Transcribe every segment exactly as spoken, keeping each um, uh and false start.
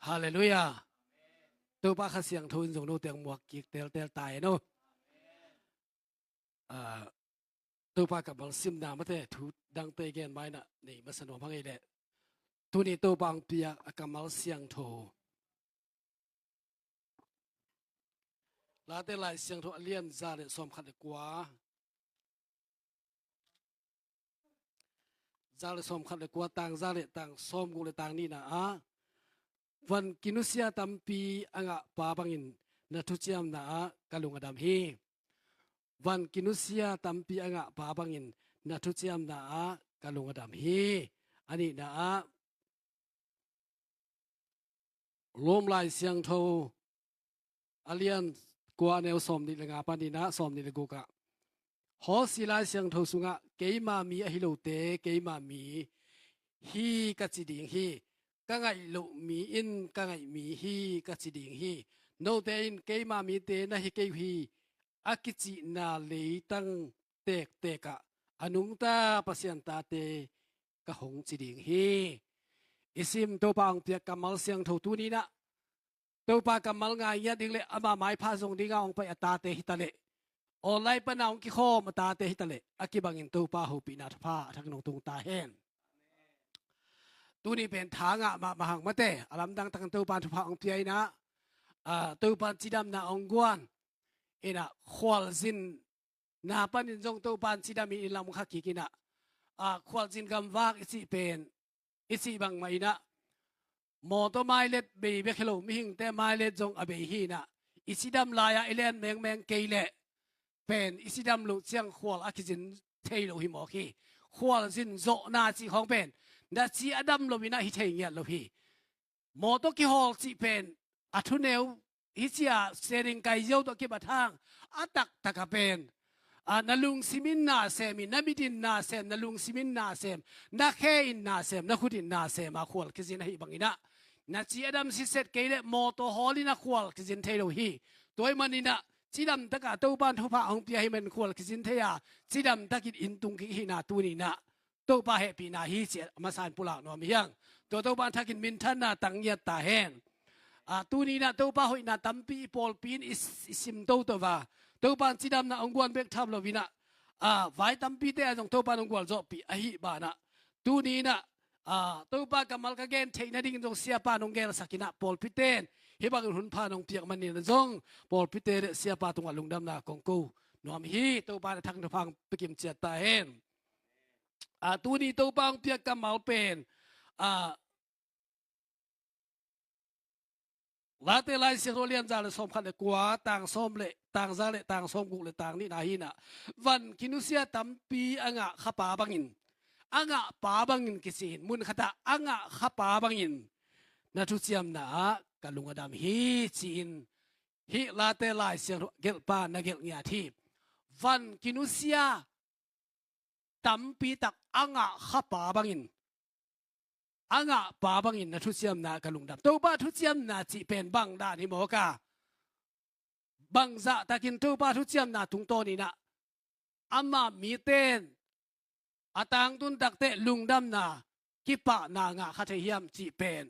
Halleluiah. Topa Kha Siangtho in zong note hong muak kik teltel ta hen aw. Ah, Topa kammal simna mate thu dangte gen mai-in ah nei masa nuam hang ei leh. Tuni Topa hong piak a kammal siangtho Late Lai Siangtho a lian za le sawmkhat le kua. Za le sawmkhat le kua, tang za le tang sawmguk le tang nihna ah, van kinusia tampi a ngah pa bangin na thuciamna ah ka lung a dam hi. Van kinusia tampi a ngah pa bangin na thuciamna ah ka lung a dam hi. A nihna ah, Rom Lai Siangtho a lian kua, a neu sawmnih le nga panin ah sawmnih le guk ah, Hawsi Lai Siangtho sungah, keima mi ahi lote keima mi hi ka ci ding hi. Ka ngaih loh mi in ka ngaih mi hi ka ci ding hi. Note in keima mite na hi kei uh hi a kicihna leitang tektek ah a nungta Pasian tate ka hong ci ding hi. I sim Topa hong piak kammal siangtho tuni-in ah, Topa kammal ngai ngiat ding le ama maipha zong dinga hong pai a tate hi ta leh, online pana hong kikhawm a tate hi ta leh, a kibangin Topa hopihna thupha a thakin hong tung ta hen. Tuni pen tha ngah mahmah hang mate, a lamdang takin Topa thupha hong pia in ah, ah, Topa cidamna hong guan in ah, khualzin na panin zong Topa in cidam in lam kha kik in ah, ah, khualzin gamvak i cih pen, i cih bangmah in ah, mawtaw mailet bei bek hi lo, mihingte mailet zong a bei hi in ah, i cidam lai-ah i len mengmeng kei leh pen i cidam loh ciang khual a kizin thei lo hi mawk hi. Khualzin zawhna cih khawng pen na ci a dam lo in ah hi thei ngiat lo hi. Mawtaw kihawl cih pen a thuneu hi ci-a, steering kai ziau tawh kibat hang, a taktak a pen, a, na lungsim in na sem hi, na mit in na sem, na lungsim in na sem, na khe in na sem, na khut in na sem a khual kizin ahih bangin ah, na ci a dam sitset kei leh mawtaw hawl in ah khual kizin thei lo hi. Tua ahih manin ah cidam tak a Topa in thupha hong pia ahih manin khual kizin thei a, cidam takin inn tung kik hi in ah, tuni-in ah Topa hehpihna hi ci-a a masa in pulak nuam hi hang. Tua Topa in thakin minthanna tang ngiat ta hen. A, tuni-in ah Topa hoihna tampi i pawlpi in i, i sim toto a, Topa in cidamna hong guan bek tham lo in ah, a, vai tampite ah zong Topa in hong gualzawhpih ahih banah, tuni-in ah, a, Topa kammal ka gen theih nadingin zong siapa in hong gelsak in ah, pawlpite in hih bangin hun pha in hong piak manin ah zong pawlpite le siapa tungah lungdamna kong ko nuam hi. Topa in a thak thupha hong pia kim ciat ta hen. A, tuni Topa hong piak kammal pen, a, Late Lai Siangtho lian za le sawmkhat le kua, tang sawm le, tang za le tang sawmguk le tang nihna hi in ah, van kinusia tampi a ngah khapa bangin, a ngah pa bangin kici-in, mun khatah a ngah khapa bangin na thuciamna ah ka lung a dam hi ci-in, hih Late Lai Siangtho gelhpa na gelh ngiat hi. Van kinusia tampi tak a ngah khapa bangin, a ngah pa bangin na thuciamna ka lungdam. Topa thuciamna cih pen bang dan hi mawk a, bangzah takin Topa thuciamna tungtawn in ah, ama mite in a tangtun takteh lungdamna, kipahna ngah kha thei hiam cih pen,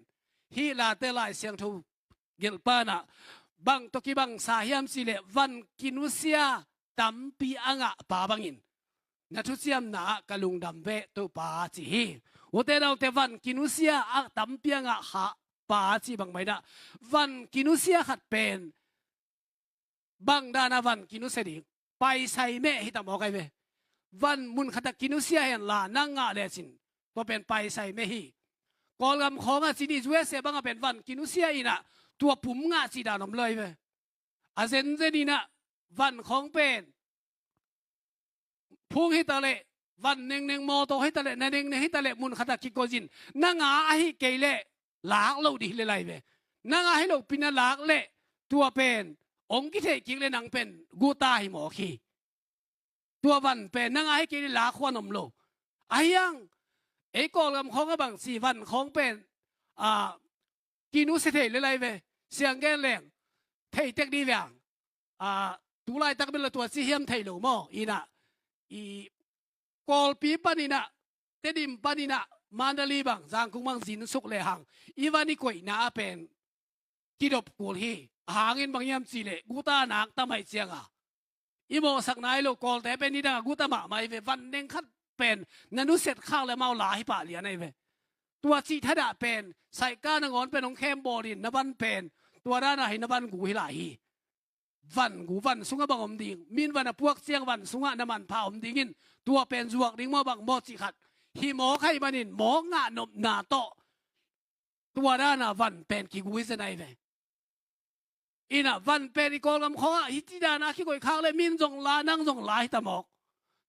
hih Late Lai Siangtho gelhpa in ah bang tawh kibangsa hiam cih leh, van kinusia tampi a ngah pa bangin na thuciamna ah ka lungdam ve Topa ci hi. Ute naute, van kinusia a tampi a ngah khapa cih bangmah in ah, van kinusia khat pen bang dan a van kinusia ding? Paisai meh hi ta mawk ai ve. Van mun khatah kinusia hen la, nang ngah lecin tua pen paisai meh hi. Kawlgam khawngah ci ni, U S A bangah pen van kinusia in ah tua pum ngah cih dan om lo ai ve. A zenzen in ah van khawng pen phung hi ta leh, van nengneng mawtaw hi ta leh, na nengneng hi ta leh, mun khatah kikoih in, na ngah ahih kei leh lak lo dih hi le lai ve. Na ngah hi lopi na lak leh, tua pen hong kitheih kik leh nang pen guta hi mawk hi. Tua van pen na ngah hi kei leh lak huan om lo. Ahi hang, ei Kawlgam khawng a bang ci, van khawng pen, a, kinusia thei le lai ve. Siang gen leng thei tek dih ve hang. A, tu laitak bel la tua ci hiam thei lo maw? In ah, i Kawlpi panin ah, Tedim panin ah, Mandalay bang, Zangkung bang zin suk lehang, i van i koihna ah pen kidop kul hi. A hangin bang hiam cih leh guta nak tam ahih cianga i mawhsak nai lo, Kawlte pen nidang a guta mahmah hi ve. Van neng khat pen na nusiat khak leh amau la hi pah lian ahi ve. Tua cih thadah pen saika nangawn pen hong khem bawlin na van pen tua dana hi na van gu hi lai hi. Van gu, van sungah bang om ding? Min van a puak ciang van sungah na manpha om dingin tua pen zuak ding maw bang maw cih khat hi mawk ahih manin mawk ngah nopna tawh tua dana van pen kigu hi zen ahi ve. Inah van pen i Kawlgam khawngah hih ci dana a kikoih khak leh min zong la, nang zong la hi ta mawk.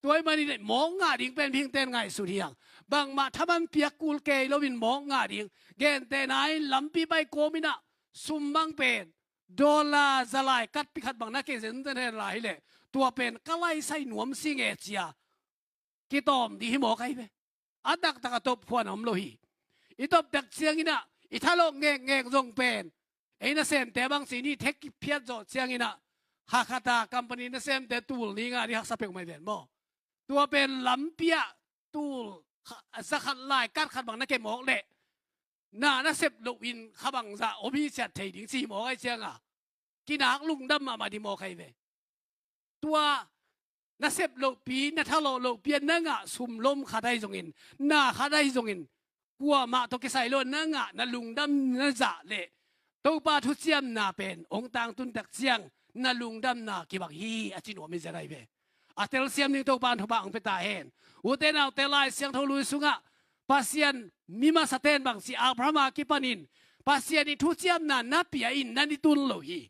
Tua ahih manin mawk ngah ding pen mihingte'n ngaihsun hi hang. Bangmah thaman piak kul kei loin mawk ngah ding. Gentehna in lampi pai kawm inah sum bang pen dollar za lai kat pi khat bang na kei zenzen hen lai hi leh tua pen ka laisai nuam si nge cia kitawm ding hi mawk ahi ve. A taktak a tawp khuan a om lo hi. I tawp tak cianginah i thalawh ngekngek zong pen ei nasemte bang ci ni, thek kiphiat zawh cianginah khakhata company nasemte tul ni nga ni haksa peuhmah hi ven maw. Tua pen lampi ah tul kha-, za khat lai kat khat bang na kei mawk leh na na sep lohin kha bangzah om hi ciat thei ding ci hi mawk ahi cianga kinak lungdam mahmah ding mawk ahi ve. Tua na sep lohpi, na thalawh lohpi a na ngah sum lom khat ahi zongin, na khat ahi zongin, kuamah tawh kisai lo na ngah, na lungdam na zah leh Topa thuciamna pen hong tangtun tak ciang na lungdamna kibang hi a ci nuam hi zen ahi ve. A telsiam ding Topa in thupha hong pia ta hen. Ute naute, Lai Siangtho Lui sungah Pasian mi masate'n bang ci, Abraham a kipanin Pasian in thuciamna na pia in na ni tun lo hi.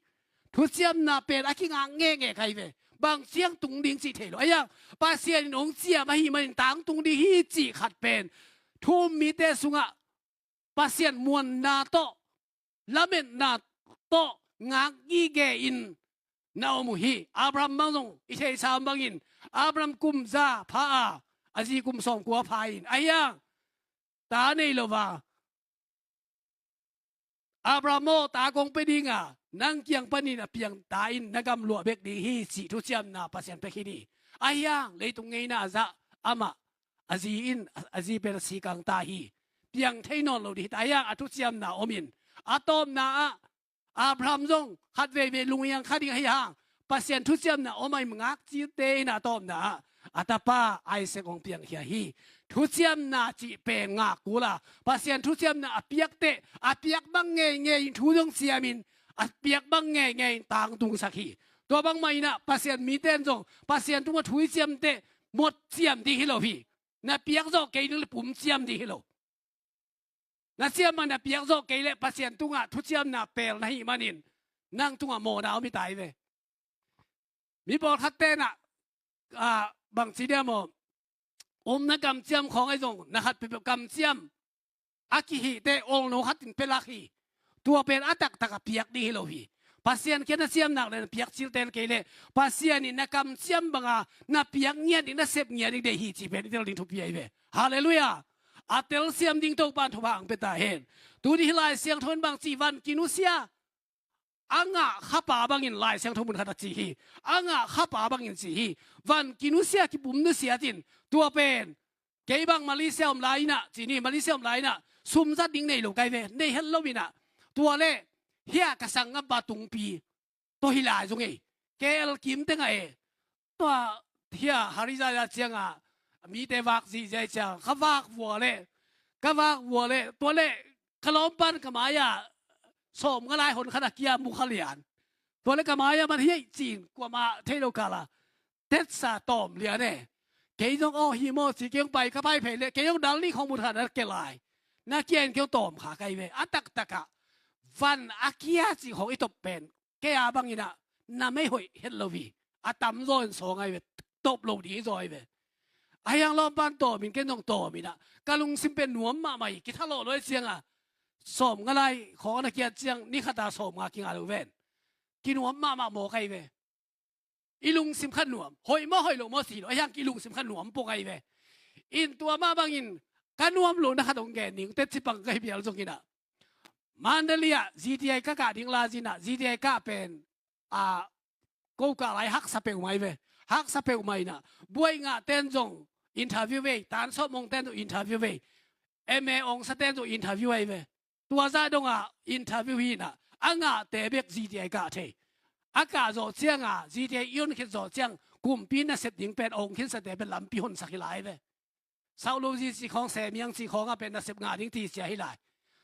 Thuciamna pen a kingak ngekngek ahi ve. Bang ciang tung ding cih thei lo. Ahi hang Pasian in hong ciam ahih manin tangtung ding hi cih khat pen thu-um mite sungah Pasian muanna tawh, lametna tawh ngak gige in na om uh hi. Abraham bang zong i theisa bangin Abraham kum za pha a, a zi kum sawmkua pha in. Ahi hang ta nei lo a, Abraham aw, ta kong pia dinga, nang kiang panin a piang ta in na gam luah bek ding hi cih thuciamna Pasian pia khin hi. Ahi hang leitung ngeina a zah amah, a zi in, a zi pen a sikang ta hi. Piang thei nawn lo ding hi ta. Ahi hang a thuciamna om in, a tawpna ah Abraham zong khat veivei lunghiang kha ding ahi hang Pasian thuciamna om a, i ngak cilte in a tawpna ah a tapa Isaac hong piangkhia hi. Thuciamna cih pen ngak kul a, Pasian thuciamna a piak teh a piak bang ngeingei in thu zong ciamin a piak bang ngeingei in tangtungsak hi. Tua bangmah inah Pasian mite'n zong Pasian tungah thu i ciam teh mot ciam ding hi lo hi. Na piak zawh kei ding leh pum ciam ding hi lo. Na ciam a na piak zawh kei leh Pasian tungah thuciamna pel na hih manin nang tungah mawhna om hi ta hi ve. Mi pawlkhat te'n ah, ah, bangci diam aw, omna kamciam khawng ahi zong na khat peuhpeuh kamciam a kihih teh olno khat in pia lak hi. Tua pen a taktak a piak ding hi lo hi. Pasian kiang na ciam nak leh na piak ciltel kei leh Pasian in na kamciam banga na piak ngiat ding, na sep ngiat ding deih hi cih pen i tel ding thupi ahi ve. Halleluiah. A telsiam ding Topa in thupha hong pia ta hen. Tuni hih Lai Siangtho in bang ci, van kinusia a ngah khapa bangin Lai Siangtho mun khat ah ci hi. A ngah khapa bangin ci hi. Van kinusia, kipum nusiat in, tua pen kei bang Malaysia om lai inah, ci ni, Malaysia om lai inah sum zat ding nei lo kai ve, nei het lo inah. Tua leh hih a ka sanggam pa Tungpi tawh hi lai zong ei. K L kim teng ah e. Tua hih a Harijaya ciangah mite vak zihziah ciang ka vak vua leh, ka vak vua leh, tua leh ka lawmpan ka mai-ah sawmnga lai hon khat a kia mu kha lian. Tua leh ka mai-ah man hiai cin kuamah thei lo kala tetsa tawm lian e. Kei zong aw hi maw ci, kei zong pai, ka pai phei leh kei zong dal nih khong mun khat na kia lai. Na kia in kei zong tawm kha kai ve. A taktakah van a kia cih khong i tawp pen kei a bang inah na mei hoih het lo hi. A tamzaw in sawng ahi ve, tawp lo ding hi zaw ahi ve. Ahi hang lawmpan tawm in, ken zong tawm inah ka lungsim pen nuam mahmah hi. Kithalawh lo ahi cianga sawmnga lai khawng a na kiat ciang ni khata sawmnga kinga lo ven. Kinuam mahmah mawk ahi ve. I lungsim kha nuam, hoih maw hoih lo maw si lo, ahi hang i lungsim kha nuam pong ahi ve. In tua mah bangin ka nuam lohna khat hong gen ning, teci pang ka hi bial zong inah Mandalay ah G T I ka kah ding la zinah, G T I kah pen a, ko kah lai haksa peuhmah hi ve. Haksa peuhmah inah buai ngah ten zong interview vei, tan sawp mong ten zong interview vei, M A ong sa ten zong interview ahi ve. Tua zah dongah interview hi inah a ngahte bek G T I kah thei. A kah zawh cianga G T I i hon khit zawh ciang kumpi nasep ding pen a hong khinsate pen lampi honsak hi lai ve. Sauh lo zi cih khawng, semiang cih khawngah pen nasep ngah ding ti cia hi lai.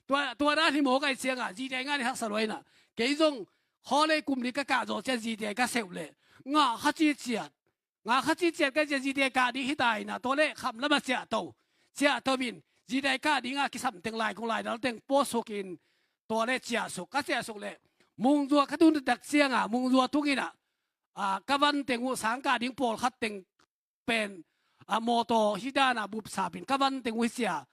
Tua, tua dan hi mawk ahih ciangah G T I ngah ding haksa lua inah, kei zong khawlei kum li ka kah zawh ciang G T I ka seuh leh ngah kha ci ciat. Ngah kha ci ciat ka ciah G T I kah ding hi ta inah, tua leh kham lamah ciahto. Ciahto in G T I kah dingah kisam teng lai kong laidal teng post suk in, tua leh ciahsuk, ka ciahsuk leh Mungzua ka tun tak ciangah Mungzua tung inah, a, ka van teng uh sang kah ding pawlkhat teng pen, a, mawtaw hi danah bupsap in ka van teng uh hi cia,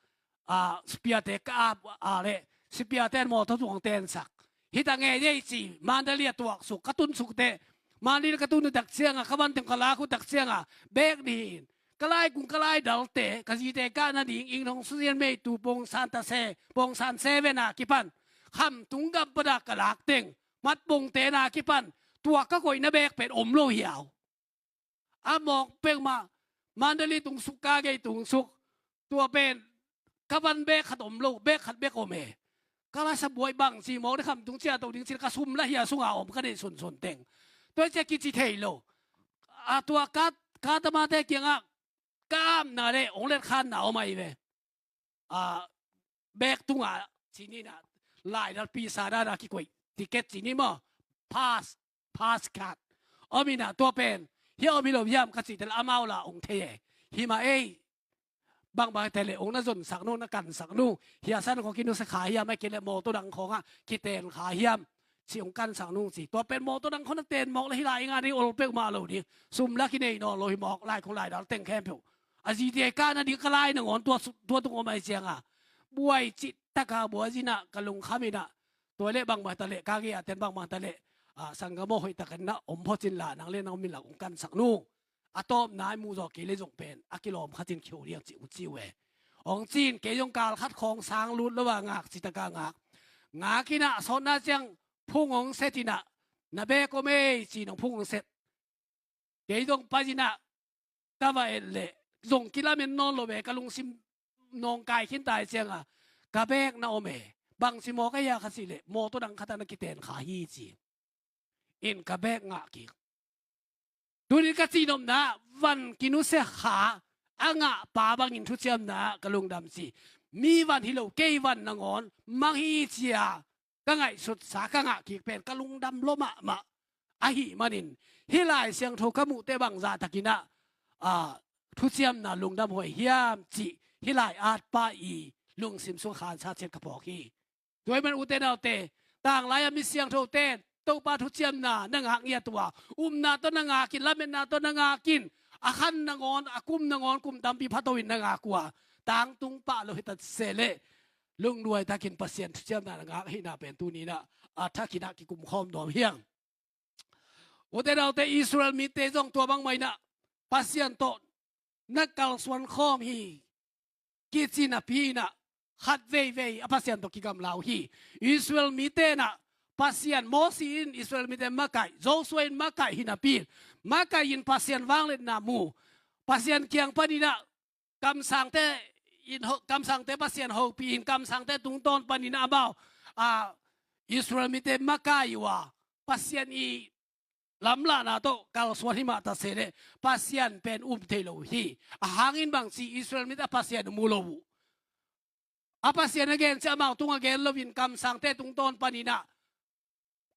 a, sipiate ka ap a leh sipiate in mawtaw tungah tensak. Hi ta ngei ei ci, Mandalay a tuaksuk, ka tunsuk teh, Mandalay ka tun tak ciangah ka van teng ka lak uh tak ciangah bek ni hi in, ka lai kung ka lai dalte, ka G T I kah nading, ing thong susian mei tu pongsan ta se, pongsan seven a kipan khamtung gam padah ka lak teng, matpongte na kipan tua ka koihna bek pen om lo hiau. A mawk peuhmah, Mandalay tungsuk, ka gei tungsuk. Tua pen ka van bek khat om lo, bek khat bek om e. Ka la sa buai bang ci mawk ding, khamtung ciahto ding cin ka sum la hia sunga om ka deih sunsun teng. Tua cia kici thei lo. A tua ka, ka tamate kiangah ka apna le hong letkhanna om ahi ve. A, bek tungah cin inah, laidal pisa dana kikoih ticket cin in maw, pass, pass card om inah, tua pen hia om hi lo hiam ka cih teh amau la hong thei e. Hi mah ei, bangbang hi ta leh hong na zonsak nung, na kansak nung, hia san khawng kinusia kha hiam, ahih kei leh mawtaw dang khawngah kiten kha hiam, ci hong kansak nung ci. Tua pen mawtaw dang khawng na ten mawk leh hi lai i ngah ding ol peuhmah lo ding. Sum la kinei nawn lo hi mawk, lai kong laidal teng khempeuh. A G T I kah nading ka lai nangawn tua su-, tua tung om ahih ciangah buai cih taka buai zinah ka lungkham inah, tua leh bangbang hi ta leh ka gei a ten bangbang hi ta leh, a, sanggam aw, hoih takin na om phot in la, nang le nang om in la, hong kansak nung. A tawpna i muh zawh kei leh zong pen a kilawm khat in khio ding cih hong ci uh e. Hong ci in kei zong kal khat khawng sang lut lo a ngak, cih taka ngak. Ngak inah a sawtna ciang phung hong set inah, na bek om ei ci-in hong phung hong set. Kei zong pai inah ka va et leh zong kilamen nawn lo ve, ka lungsim nawngkai khin ta ahih ciangah ka bek na om e. Bangci mawk a hia ka cih leh mawtaw dang khatah na kiten kha hi ci in ka bek ngah kik. Tunin ka cihnopna, van kinusia kha a ngahpa bangin thuciamna ka lungdam ci. Mi van hi lo, kei van nangawn mang hi cia ka ngaihsutsa ka ngah kik pen ka lungdam lua mahmah ahih manin, hih Lai Siangtho ka muh teh bangzah takinah, a, thuciamna lungdam huai hiam cih hih lai atpa i lungsim sung khansa ciat ka phawk hi. Tua ahih man ute naute, tanglai-a mi siangthote in Topa thuciamna na ngak ngiat uh a, upna tawh na ngak in, lametna tawh na ngak in, a khan nangawn, a kum nangawn, kum tampi phato in na ngak uh a, tangtung pah lo hi ta se leh, lungduai takin Pasian thuciamna na ngak ahihna pen tuni-in ah a thakin ah kikum khawm nuam hi hang. Ute naute, Israel mite zong tua bangmah in ah Pasian tawh na kalsuan khawm hi, kici napi-in ah khat veivei a Pasian tawh kigamla uh hi. Israel mite in ah Pasian, Mosi in Israel mite makaih, Joshua in makaih hi napi-in, makaih in Pasian vangliatna mu, Pasian kiang panin ah kamsangte in ho-, kamsangte Pasian hopih in, kamsangte tungtawn panin amau, a, Israel mite makaih uh a, Pasian i lamlahna tawh kalsuan hi mah ta se leh Pasian pen um thei lo uh hi. A hangin bangci Israel mite a Pasian mu lo uh. A Pasian a gen ciang amau tungah gen loin kamsangte tungtawn panin ah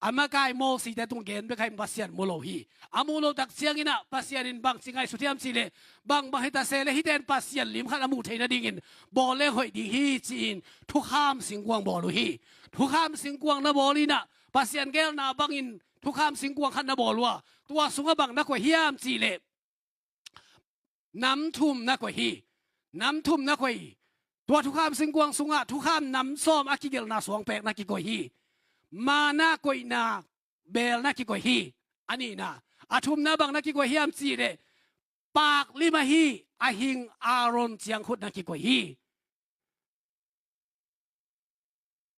a makaih Mosite tung gen bek ahi, Pasian mu lo hi. A mu lo tak ciangin ah Pasian in bangci ngaihsut hiam cih leh, bangbang hi ta se leh hihte in Pasian lim khat a muh theih nadingin bawl leng hoih ding hi ci-in thukham singkuang bawl uh hi. Thukham singkuang na bawl in ah Pasian gelna bangin thukham singkuang khat na bawl uh a, tua sungah bang na koih hiam cih leh nam thum na koih hi. Nam thum na koih hi. Tua thukham singkuang sungah thukham nam sawm a kigelhna suangpek na kikoih hi. Manna koihna beel na kikoih hi. A nihna. A thumna bang na kikoih hiam cih leh, paklim ahi a hing Aaron ciangkhut na kikoih hi.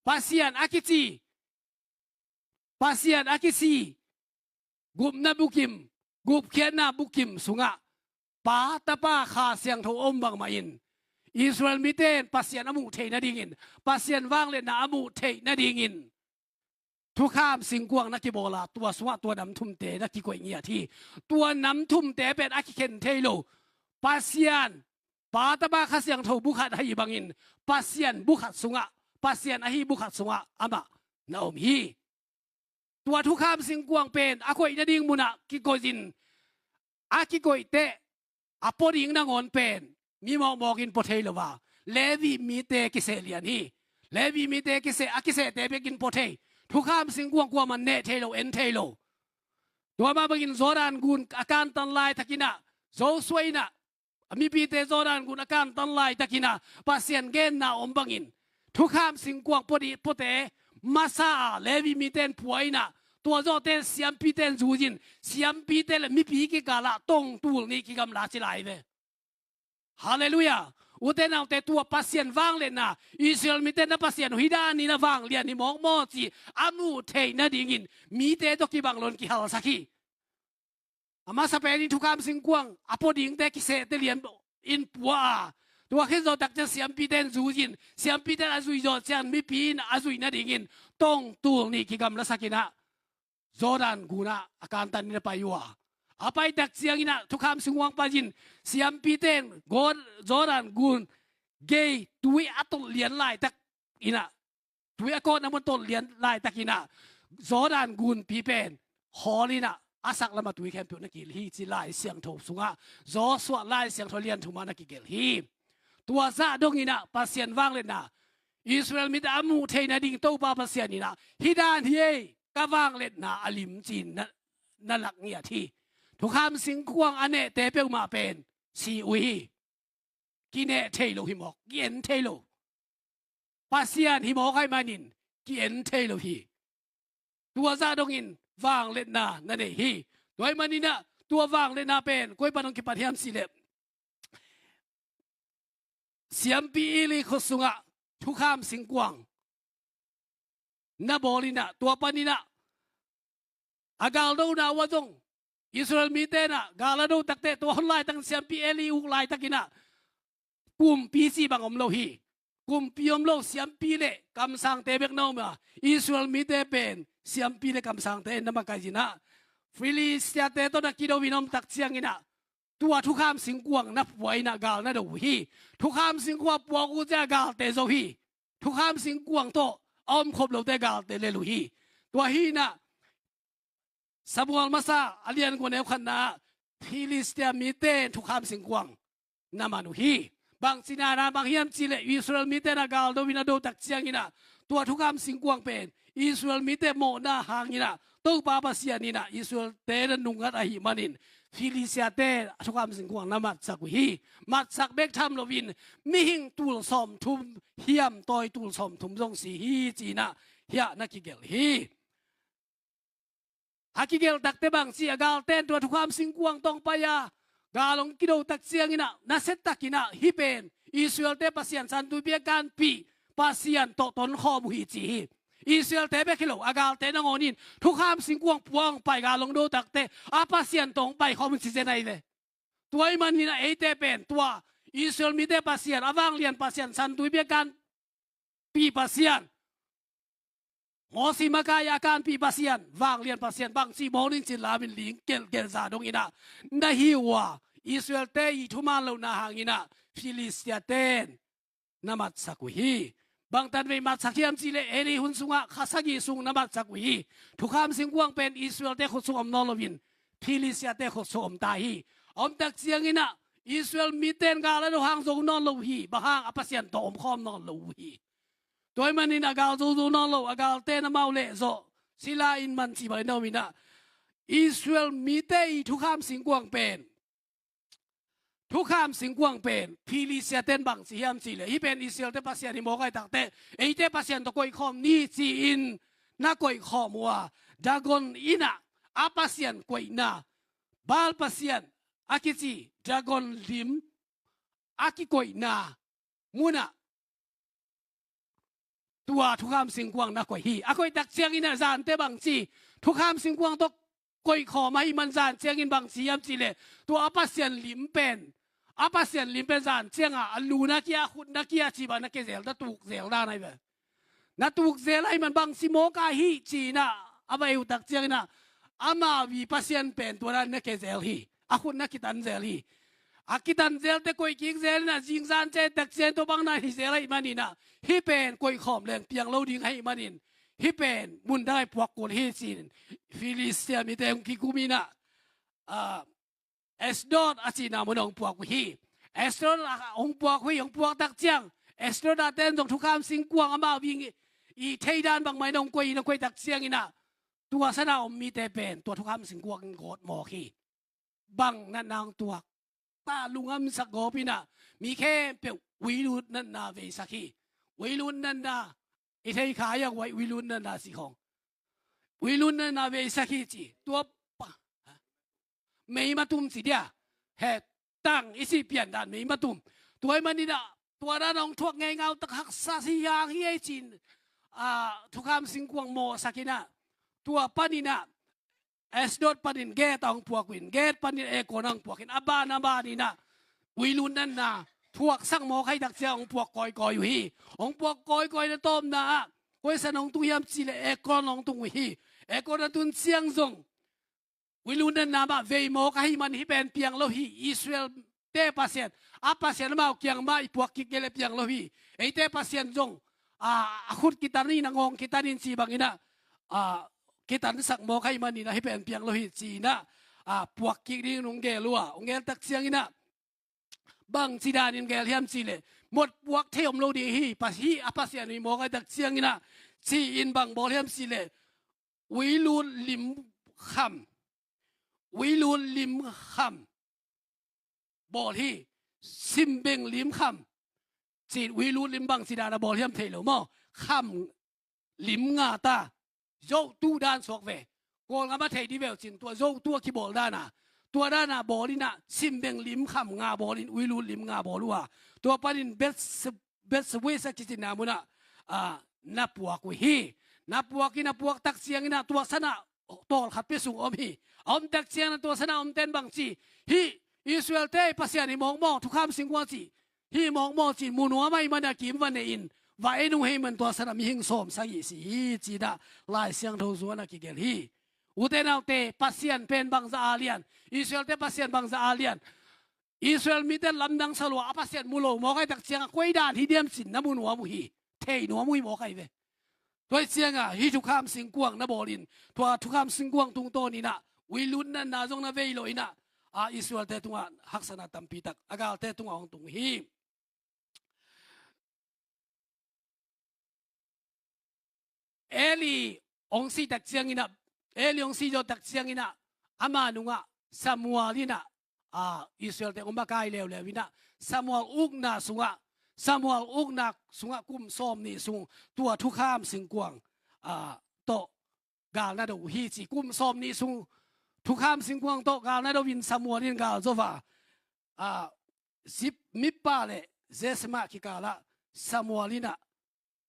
Pasian a kici, Pasian a kici gupna bukim, gupkhiatna bukim sungah Pa, Tapa, Kha Siangtho a om bangmah in, Israel mite in Pasian a muh theih nadingin, Pasian vangliatna a muh theih nadingin thukham singkuang na kibawl a, tua sungah tua nam thumte na kikoih ngiat hi. Tua nam thumte pen a kikhen thei lo. Pasian, Pa, Tapa, Kha Siangtho bu khat ahih bangin, Pasian bu khat sungah, Pasian ahi bu khat sungah amah na om hi. Tua thukham singkuang pen a koih nading munah kikoih in, a kikoih teh a pua ding nangawn pen mi mawkmawk in pua thei lo a, Levi mite kiseh lian hi. Levi mite kiseh, a kisehte bek in pua thei. Thukham singkuang kuaman neh thei lo, en thei lo. Tua mah bangin Jordan gun a kantan laitakinah, Joshua inah a mipite Jordan gun a kantan laitakinah Pasian genna om bangin thukham singkuang pua ding, puate masa a Levi mite in pua inah, tua zawhte siampite in zui in, siampite le mipi kikalah tongtul nih kigamla ci lai ve. Halleluiah. Ute naute, tua Pasian vangliatna, Israel mite na Pasian uh hi dan in a vanglian hi mawk maw ci a muh theih nadingin mite tawh kibang loin kihalsak hi. A masa pen in thukham singkuang a pua dingte kisehte lian in pua a, tua khin zawh tak ciang siampite in zui in, siampite in a zui zawh ciang mipi in a zui nadingin tongtul nih kigamlasak inah Jordan gunah a kantan in a pai uh a, a pai tak cianginah thukham singkuang pai in siampite in Go-, Jordan gun gei tui a tolh lian laitak inah, tui a kawtna mun tolh lian laitak inah Jordan gunpi pen hawl inah a sak lamah tui khempeuh na kihilh hi ci Lai Siangtho sungah, Joshua Lai Siangtho lian thumah na kigelh hi. Tua zah dong inah Pasian vangliatna Israel mite a muh theih nading Topa Pasian inah, hi dan hi ei, ka vangliatna a lim ci-in na, na lak ngiat hi. Thukham singkuang a nehte peuhmah pen si uh hi. Kineh thei lo hi mawk, ki-en thei lo. Pasian hi mawk ahih manin ki-en thei lo hi. Tua zah dongin vangliatna na nei hi. Tua ahih maninah tua vangliatna pen koi pan hong kipat hiam cih leh, siampi Eli khut sungah thukham singkuang na bawl inah, tua paninah a galdona uh ah zong Israel mite inah gal a do takteh, tua hun laitakin siampi Eli uk laitakinah kumpi cih bang om lo hi. Kumpi om lo, siampi le kamsangte bek na om a, Israel mite pen siampi le kamsangte in na makaih inah Filistiate tawh na kido in om tak cianginah tua thukham singkuang na pua inah gal na do uh hi. Thukham singkuang puak uh ciang galte zo hi. Thukham singkuang tawh a omkhop lote galte lel uh hi. Tua hi inah Samuel masa a lian kua neu khatna ah Filistia mite in thukham singkuang na man uh hi. Bangci na na mang hiam cih leh Israel mite na galdo in a do tak cianginah tua thukham singkuang pen Israel mite mawhna hanginah Topa Pasian inah Israelte na nungngat ahih manin Filistiate thukham singkuang na matsak uh hi. Matsak bek tham loin mihing tul sawmthum, hiamtawi tul sawmthum zong si hi ci-inah hiah na kigelh hi. A kigelh takteh bangci a galte in tua thukham singkuang tawh hong pai a, gal hong kido tak cianginah nasia takinah hih pen Israelte Pasian, Santuipi a kanpih Pasian tawh tonkhawm uh hi ci hi. Israelte bek hi lo, a galte nangawn in thukham singkuang pua hong pai, gal hong do takteh a Pasian tawh hong paikhawm uh ci zen ahi ve. Tua ahih maninah eite pen tua Israel mite Pasian, a vanglian Pasian, Santuipi a kanpih Pasian, Mosi makai a kanpih Pasian, vanglian Pasian bangci bawl ning ci-in lamin ling gelhgelh zah donginah na hi uh a, Israelte ii thuman lohna hanginah Filistiate in na matsak uh hi. Bangtan vei matsak hiam cih leh Eli hun sungah kha sagih sung na matsak uh hi. Thukham singkuang pen Israelte khut sung om nawn loin Filistiate khut sung om ta hi. A om tak cianginah Israel mite in gal a do hang zo nawn lo uh hi. Bang hang? A Pasian tawh omkhawm nawn lo uh hi. Tua ahih manin a gal zozo nawn lo, a galte in amau lehzawh sila in man cih bangin a om inah Israel mite ii thukham singkuang pen, thukham singkuang pen Filistiate in bangci hiam cih leh, hih pen Israelte Pasian hi mawk ahih takteh eite Pasian tawh koihkhawm ni ci-in na koihkhawm uh a, Dagon innah a pasian koihna, Baal pasian a kici Dagon lim a kikoihna munah tua thukham singkuang na koih hi. A koih tak cianginah zante bangci, thukham singkuang tawh koihkhawm ahih man zan ciangin bangci hiam cih leh tua a pasian lim pen, a pasian lim pen zan ciangah a lu na kia, a khut na kia cih bang na kia zel, na tuk zel dan ahi ve. Na tuk zel ahih man bangci mawk a hih ci-in ah a va ei uh tak ciangin ah, amau i pasian pen tua dan na ke zel hi. A khut na kitan zel hi. A kitan zelte koih kik zel in ah zingzan ciang tak ciang tua bang na hi zel ahih manin ah, hih pen koih khawm leng piang lo ding ahih manin, hih pen mun dang ah i puak kul hi ci-in Filistia mite hong kikum in ah, ah, Ashdod a cihna mun ah hong puak uh hi. Ashdod ah hong puak uh hi. Hong puak tak ciang Ashdod ah ten zong thukham singkuang amau i, i thei dan bangmah in hong koih in, hong koih tak ciangin ah tua san a om mite pen tua thukham singkuang in gawt mawk hi. Bang natna hong tuak? Tua lunghamsak gawp in ah mi khempeuh uilut natna veisak hi. Uilut natna, i thei kha hiang, uai, uilut natna ci khawng. Uilut natna veisak hi ci. Tua pa, meimatum ci dia. He tang i cih pian dan meimatum. Tua ahih manin ah tua dan hong thuak ngei ngau tak haksa hi hiang hi ei ci-in, ah, thukham singkuang mawhsak in ah, tua panin ah Ashdod panin Gath ah hong puak uh in, Gath panin Ekron ah hong puak in, a ban a ban in ah uilut natna thuaksak mawk ahih tak ciang hong puak kawikawi uh hi. Hong puak kawikawi na tawpna ah koi san hong tung hiam cih leh Ekron hong tung uh hi. Ekron a tun ciang zong uilut natna mah vei mawk ahih man hih pen piang lo hi. Israel-te Pasian, a Pasian amau kiang mah i puak kik kei leh piang lo hi. Eite Pasian zong, a, a khut kitan in, a ngawng kitan in ci bangin ah, a, kitansak mawk ahih manin ah hih pen piang lo hi ci-in ah, a, puak kik dingin hong gel uh a, hong gel tak ciangin ah bangci danin gel hiam cih leh, mawk puak thei om lo ding hi, pa, hih a Pasian uh hi mawk ahih tak ciangin ah, ci-in bang bawl hiam cih leh, uilut lim kham, uilut lim kham bawl hi. Simbeng lim kham ci-in uilut lim bangci dan a bawl hiam thei lo maw? Kham lim nga ta, zohtu dan suak ve. Kawlgam a thei dih veu cin tua zohtu a kibawl dan a, tua dan a bawl in ah simbeng lim kham nga bawl in uilut lim nga bawl uh a, tua panin Beth-, Bethsemes a kicinna mun ah, ah, na puak uh hi. Na puak in, na puak tak ciangin ah tua san ah tawlkhat pia sung om hi. A om tak ciangin ah tua san ah omten bang ci, hih Israel-te Pasian hi mawk maw, thukham singkuang ci hi mawk maw ci-in mu nuam ahih man a kim va nei in, va en uh ahih man tua san ah mihing sawm sagih si hi ci-in ah Lai Siangtho sungah na kigelh hi. Ute naute, Pasian pen bangzah a lian, Israel-te Pasian bangzah a lian. Israel mite lamdang sa lua a Pasian mu lo mawk ahih tak ciangah koi dan hi diam ci-in na mu nuam uh hi. Thei nuam uh hi mawk ahi ve. Tua ahih ciangah hih thukham singkuang na bawl in, tua thukham singkuang tungtawn in ah uilut natna zong na vei lo in ah, a, Israel-te tungah haksatna tampi tak a galte tungah hong tung hi. Eli hong sih tak ciangin ah, Eli hong sih zawh tak ciangin ah, ama nungah Samuel in ah, a, Israel-te hong makai leuleu in ah, Samuel ukna sungah, Samuel ukna sungah kum sawmnih sung tua thukham singkuang, a, tawh gal na do uh hi ci. Kum sawmnih sung thukham singkuang tawh gal na do in Samuel in gal zo a, a, Zip, Mizpa le Zesima kikalah Samuel in ah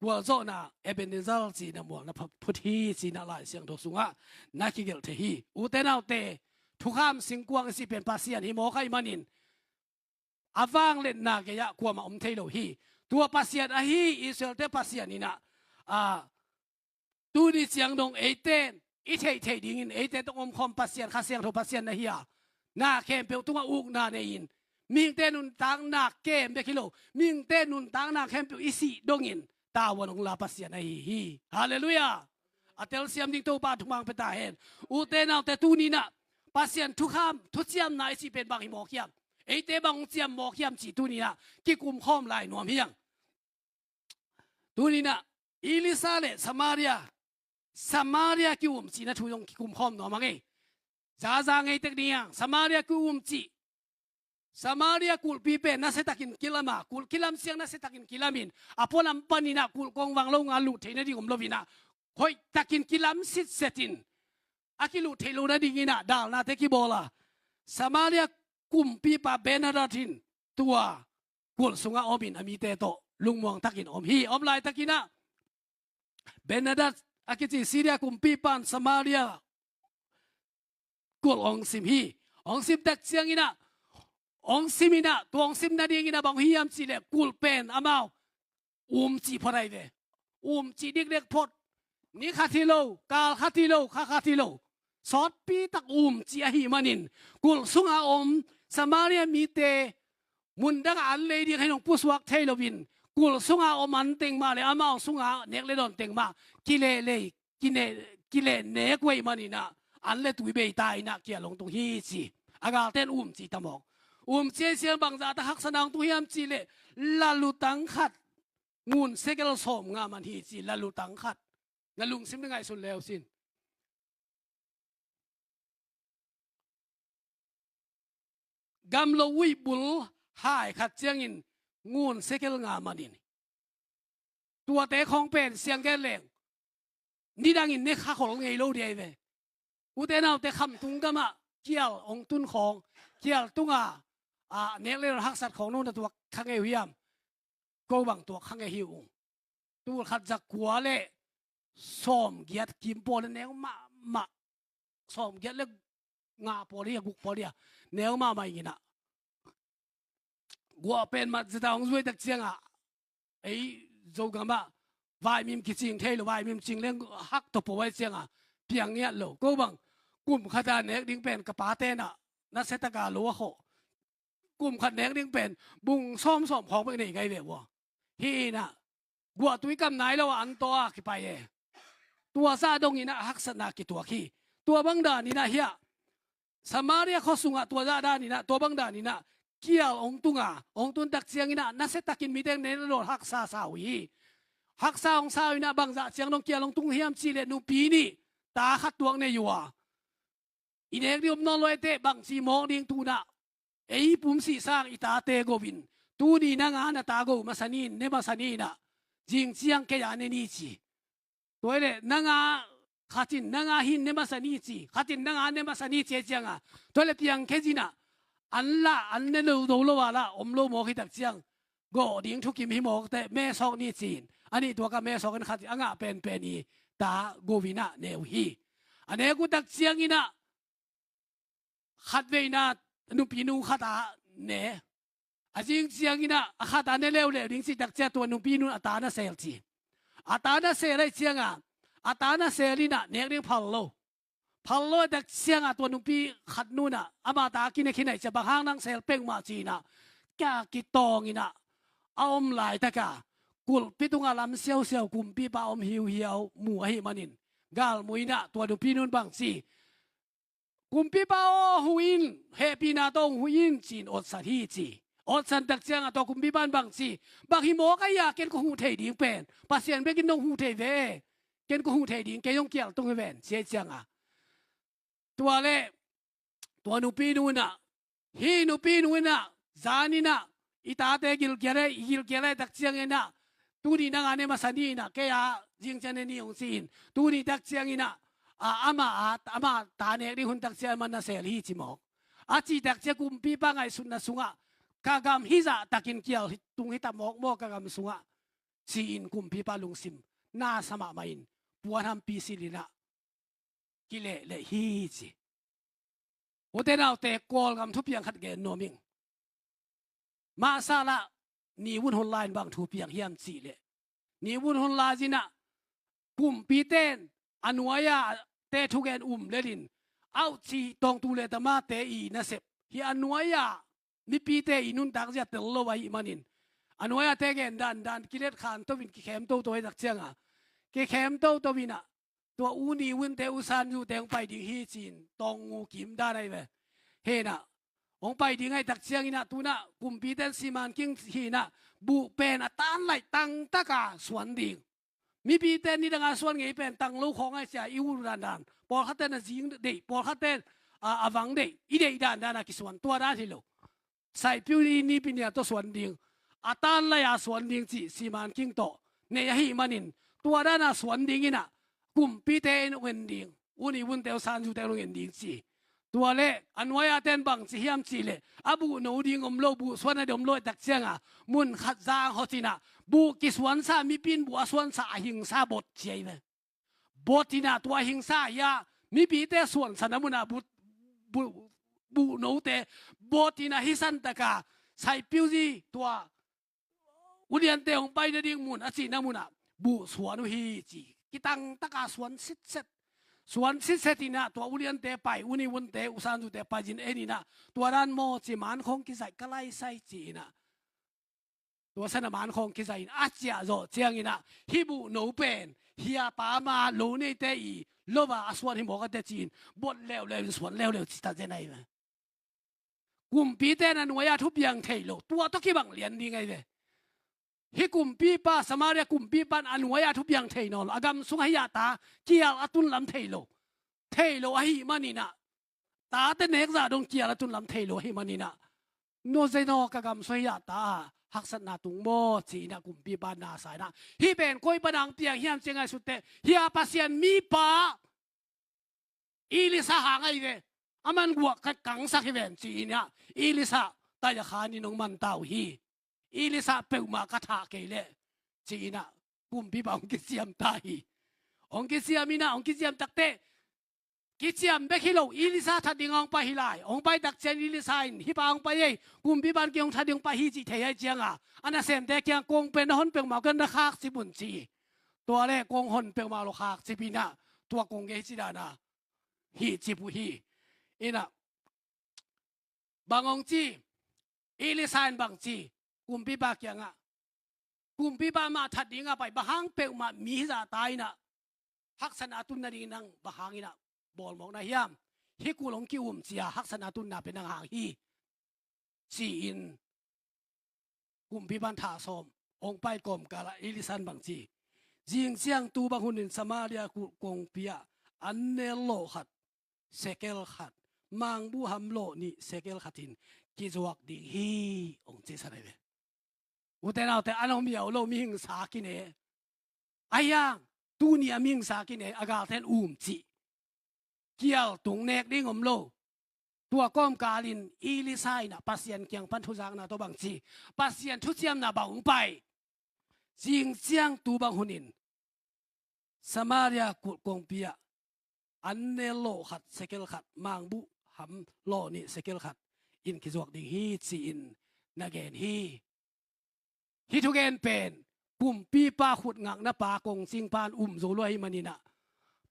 gualzawhna Ebenezer ci-in ah mual na pha-, phut hi ci-in ah Lai Siangtho sungah na kigelh thei hi. Ute naute, thukham singkuang i cih pen Pasian hi mawk ahih manin a vangliatna gei-ah kuamah om thei lo hi. Tua Pasian ahi Israel-te Pasian in ah, a, tuni ciang dong eite in i theih theih dingin eite tawh omkhawm Pasian, Kha Siangtho Pasian na hi a, na khempeuh tungah ukna nei-in, mihingte nuntakna kem bek hi lo, mihingte nuntakna khempeuh i sih dongin tavuan hong la Pasian ahi hi. Halleluiah. A telsiam ding Topa thumang pia ta hen. Ute naute, tuni in ah Pasian thukham, thuciamna i cih pen bang hi mawk hiam? Eite bang hong ciam mawk hiam cih tuni in ah kikumkhawm lai nuam hi hang. Tuni in ah Elisha le Samaria, Samaria ki-um cihna thu zong kikumkhawm nuam hang ei. Zaza ngei tek ding hi hang. Samaria ki-um cih, Samaria kulhpi pen nasiatakin kilam a, kulh kilam siang nasiatakin kilamin, a pualam panin ah kulh kongvang lo ngal luh theih nading om lo in ah, hoihtakin kilam sitsetin a kiluh theih loh nadingin ah dalnate kibawl a, Samaria kumpipa Ben-hadad in tua kulh sungah omin a mite tawh lungmuang takin om hi. Om laitakin ah Ben-hadad a kici Syria kumpipa in Samaria kulh hong sim hi. Hong sim tak ciangin ah, hong sim in ah, tua hong sim nadingin ah bang hong hi hiam cih leh kulh pen amau um cih phot ahi ve. umcih dikdek phot. Ni khat hi lo, kal khat hi lo, kha khat hi lo. Sawtpi tak umcih ahih manin, kulh sunga om Samaria mite mun dangah an lei ding hen hong pusuak thei loin, kulh sunga om an teng mah le amau sunga nek le dawn teng mah kileh lei, kine, kileh nek uh ahih manin ah, an le tui bei ta in ah kial hong tung hi ci. A galte in umcih ta mawk. Umcih ahih ciang bangzah tak haksatna hong tung hiam cih leh, lalutang khat ngun sekel sawm nga man hi ci, lalutang khat. Na lungsim na ngaihsun le uh sin. Gamlo uih bul hai khat ciangin ngun sekel nga manin. Tuate khawng pen siang gen leng nidangin ne kha khol ngei lo ding ahi ve. Ute naute, khamtung gamah kial hong tun khawng, kial tunga, a, nek le dawn haksat khawng no na tuak kha ngei uh hiam? Ko bang tuak kha ngei hi ung. Tul khat za kua le sawm giat kim pawl le neu mahmah. Sawm giat le nga pawl hi a, guk pawl hi a, neu mahmah ing in ah. Guah pen mat zeta hong zuai tak ciangah, ei Zogam ah vaimim kicing thei lo, vaimim cing leng hak tawh po ahih ciangah piang ngiat lo. Ko bang kum khat a nek ding pen ka pate in ah nasia taka lo a khawh. Kum khat nek ding pen bung sawm sawm khawng bek nei ngai ve ua. Hi in ah guahtui kam nai lo a an taw a kipai e. Tua zah dong in ah haksatna kituak hi. Tua bang dan in ah hiah Samaria khua sungah tua zah dan in ah, tua bang dan in ah kial hong tung a, hong tun tak ciangin ah nasia takin mite nek le dawn haksa sa uh hi. Haksa hong sa uh in ah bangzah ciang dong kial hong tung hiam cih leh, nupi nih ta khat tuak nei uh a, i nek ding om nawn lo e teh, bangci mawk ding tu in ah, ei pum sih sang i tate go in, tuni nang a na ta go masa ni in, ne masa ni in ah, zing ciang kei a ne ni ci. Tua hi leh nang a khat in nang a hi in ne masa ni ci, khat in nang a ne masa ni ci ahih ciangah, tua hi leh piang khia zin ah, an lah an ne lo zo lo a lah om lo mawk hi tak ciang, gawh ding thukim hi mawk teh, mesawk ni ci in, a nih tuak a mesawk in khat in a ngah penpen i ta go in ah ne uh hi. A nek uh tak ciangin ah khat vei in ah nupi nu khat a ne. A zing ciangin ah a khat a ne leuleu ding cih tak ciang tua nupi nu in a ta na sel ci. A ta na sel ahih ciangah, a ta na sel in ah nek ding phal lo. Phal lo ahih tak ciangah tua nupi khat nu in ah ama ta a kinek hi naih ciang, bang hang nang sel peng mah ci in ah, kia kitawng in ah a om laitak a kulhpi tungah lam siausiau kumpipa om hiuhiau mu ahih manin, galmui in ah tua nupi nu in bang ci, kumpipa aw, huh in, hehpihna tawh hong huh in ci in otsan hi ci. Otsan tak ciangah tua kumpipa in bang ci, bang hi mawk a hia, ken kong huh thei ding pen Pasian bek in nong huh thei ve. Ken kong huh thei ding, kei hong kial tung hi ven ci ahih ciangah, tua leh tua nupi nu in ah, hi nupi nu in ah, zan in ah i tate gilkial e, i gilkial e tak ciangin ah, tuni nang a ne masa ni in ah, kei a zing ciang ne ni hong ci in, tuni tak ciangin ah, a, ama a, ama ta nek ding hun tak ciang amah na sel hi ci mawk. A cih tak ciang kumpipa ngaihsutna sungah, ka gam hih zah takin kial tung hi ta mawk maw ka gam sungah, ci in kumpipa lungsim na sa mahmah in, puan hampi silh in ah kilehleh hi ci. Ute naute, Kawlgam thupiang khat gen nuam ing. Masa lah, Ni Wun Hun Lai in bang thupiang hiam cih leh, Ni Wun Hun Lai in ah kumpite in a nuai a te thugen um lel in, auh cih tawngtu le tamate i nasep hi a, nuai a mipite i nuntak zia tel lo ahih manin, a nuai a te gen dandan kilet khan to in kikhem toto ahih tak ciangah, kikhem toto in ah, tua U Ni Wun te, U San Zu te hong pai ding hi ci in, tawng ngu kim dan ahi ve. Hi in ah, hong pai ding ahih tak ciangin ah, tu in ah kumpite in siman king hi in ah, buh pen a tan laih tangtak a suan ding. Mipite in nidang a suan ngei pen tang lo khawng ahih ciang i ut dandan. Pawlkhatte in a zing deih, pawlkhatte in a, a vang deih, i deih dandan a kisuan, tua dan hi lo. Saihpiu ni, Nipi ni a tawh suan ding, a tan laih a suan ding cih siman king tawh nei ahih manin, tua dan a suan ding in ah kumpite in hong en ding, U Ni Wun te, U San Zu te in hong en ding ci. Tua leh a nuai a te in bang ci hiam cih leh, a buh no ding om lo, buh suan a ding om lo ahih tak ciangah, mun khat zang hawt in ah, buh kisuansa, mipi in buh a suansa a hingsa bot ci ahi ve. Bot in ah, tua hingsa hi a, mipite suansa na mun ah buh, buh, buh note bot in ah, hih santak a Saihpiu zi, tua U Lian te hong pai nading mun a cihna mun ah buh suan uh hi ci. Kitang taka suan sitset. Suan sitset inah tua uliante pai, univunte, usanzute pai zin en inah tua dan maw ci, man khawng kizaih ka laisai ci inah. Tua sana man khawng kizaih in a ciah zawh ciang inah hih buh no pen hia pa ma lo neite i lo a a suan hi mawk a te ci in bot leuleu in suan leuleu ci ta zen ahi ve. Kumpite in a nuai-ah thupiang thei lo, tua tawh kibang lian ding ahi ve. Hih kumpipa, Samaria kumpipa in a nuai-ah thupiang thei nawn lo, a gam sungah hih a ta kial a tun lam thei lo. Thei lo ahih man inah, tate nek zah dong kial a tun lam thei lo ahih man inah, no zei naw, ka gam sungah hih a ta haksatna tung maw ci inah kumpipa in na sa inah, hih pen koi pan hong piang hiam ci a ngaihsut teh, hih a Pasian mipa Elisha hang ahi ve. Aman guah ka kangsak hi ven ci inah Elisha taih a khan in hong man ta uh hi. Elisha peuhmah ka thah kei leh ci inah kumpipa hong kiciam ta hi. Hong kiciam inah, hong kiciam tak teh kiciam bek hi lo, Elisha that ding hong pai hi lai. Hong pai tak ciang Elisha in, hih pa hong pai ei, kumpipa in kei hong that ding hong pai hi cih thei ahih ciang a, a nasemte kiang kong pen na hon peuhmah uh, kei na khakcip un ci. Tua leh kong hon peuhmah lo, khakcip inah tua kong gei hi ci dan a hih cip uh hi. Inah bang hong ci, Elisha in bang ci, kumpipa kiangah, kumpipa mah that ding a pai, bang hang peuhmah mi hizah ta inah haksatna a tun nading nang bang hang inah bawl mawk na hiam? Hih kul hong ki-um ci a haksatna a tunna pen nang hang hi ci in kumpipa in thah sawm. Hong pai kawmkal ah Elisha in bang ci, zing ciang tu bang hun in Samaria kulh kongpi ah an nel lawh khat sekel khat, mangbuh ham lawh nih sekel khat in kizuak ding hi, hong ci sa ahi ve. Ute naute, an hong miau lo mihing sa kine. Ahi hang tuni a mihing sa kine, a galte in um cih kial tung nek ding om lo. Tua kawmkal in Elisha inah Pasian kiang pan thuzakna tawh bang ci, Pasian thuciamna bang hong pai? Zing ciang tu bang hun in Samaria kulh kongpi ah an nel lawh khat sekel khat, mangbuh ham lawh nih sekel khat in kizuak ding hi ci in na gen hi. Hih thugen pen kumpipa khut ngakna pa, kongcingpa in um zo lo ahih man inah,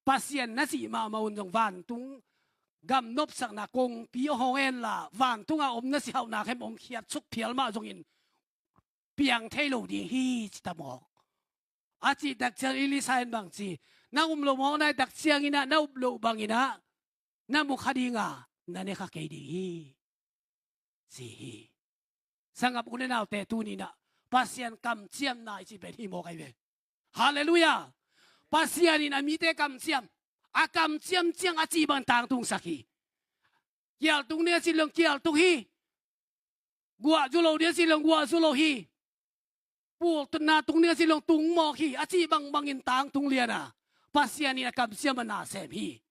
Pasian na cih mahmah un zong vantung gam nopsakna kongpi hong en la, vantungah om na si hauhna khem hong khiat suk phial mah zongin piang thei lo ding hi ci ta mawk. A cih tak ciang Elisha in bang ci, na um loh mawk na hih tak ciang inah, na up loh bang inah na mu kha ding a, na ne kha kei ding hi, ci hi. Sanggam u le naute, tuni inah Pasian kamciamna i cih pen hih mawk ahi ve. Halleluiah. Pasian in a mite kamciam, a kamciam ciang a cih bang tangtungsak hi. Kial tung ding a cih leh kial tung hi. Guah zu lo ding a cih leh guah zu lo hi. Pulna tung ding a cih leh tung mawk hi. A cih bangbang in tangtung lian a, Pasian in a kamciam a na sem hi.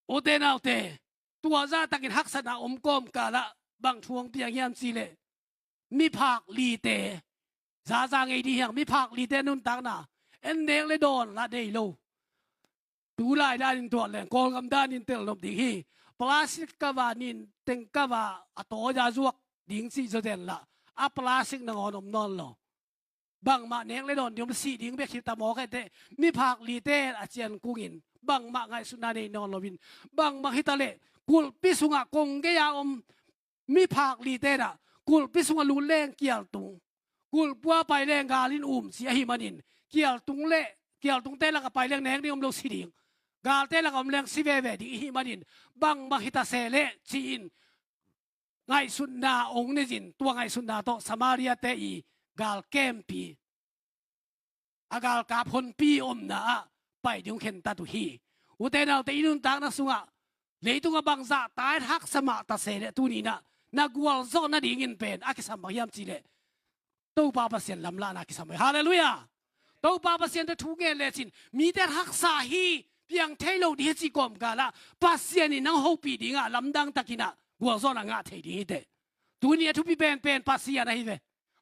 Ute naute, tua zahtakin haksatna om kawmkal ah bang thu hong piang hiam cih leh, miphak lite, zaza ngei ding hi hang, miphak lite nuntakna, en nek le dawn lah nei lo. Tu lai danin tuah leng Kawlgam danin tel nop ding hi. Plastic cover nin teng cover a tawi a zuak ding cih zaw den lah, a plastic nangawn om nawn lo. Bangmah nek le dawn ding om, sih ding bek hi ta mawk hi teh. Miphak lite a cian kungin bangmah ngaihsutna nei nawn loin, bangmah hi ta leh kulhpi sungah kong gei-a om miphak lite dah kulhpi sungah lut leng kial tung, kulhpua pai leng gal in um ci ahih manin, kial tung leh kial tungte lakah pai leng nek ding om lo, si ding. Galte lakah om leng si veve ding i hih manin, bangmah hi ta se leh ci-in ngaihsutna hong nei-in, tua ngaihsutna tawh Samaria-te i gal kempi, a galkap honpi omna ah pai ding hong khentat uh hi. Ute naute, i nuntakna sungah leitungah bangzah ta-in haksa mah ta se leh, tuni-in ah na gualzawh nadingin pen a kisam bang hiam cih leh, Topa Pasian lamlahna kisam hi. Halleluiah. Topa Pasian tawh thu ngen lecin mite haksa hi, piang thei lo ding hi cih kawmkal ah Pasian in nang hopih dingah lamdang takin ah gualzawhna ngah thei ding hi teh. Tuni a thupi penpen Pasian ahi ve.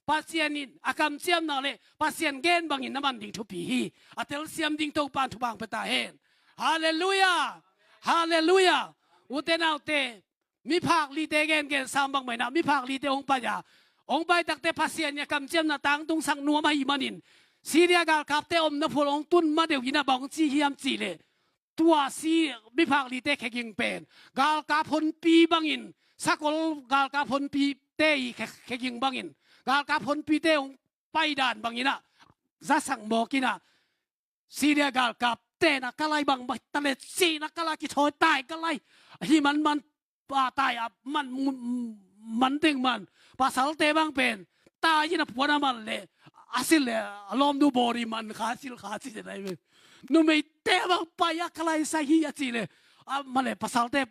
Pasian in a kamciamna le Pasian gen bangin na man ding thupi hi. A telsiam ding Topa in thupha hong pia ta hen. Halleluiah. Halleluiah. Ute naute, miphak lite gengen sam bang mah in ah, miphak lite hong pai a, Hong pai takte Pasian in a kamciamna tangtungsak nuam ahih manin Syria galkapte omna phual hong tun ma deuh in ah bang hong ci hiam cih leh, tua si miphak lite kheging pen galkap honpi bangin, sakol galkap honpite i khe-, kheging bangin, galkap honpite hong paidan bangin ah zasak mawk in ah Syria galkapte na ka lai bang, bang ta le ci na ka lai kithawi tai ka lai. Hi man man pa tai a man, man ding man. Pasalte bang pen tai in a puan a man le a sil le a lawmnu bawri man kha sil kha ci te nai ve. Numeite bang pai a ka lai sa hi a ci le a man le pasalte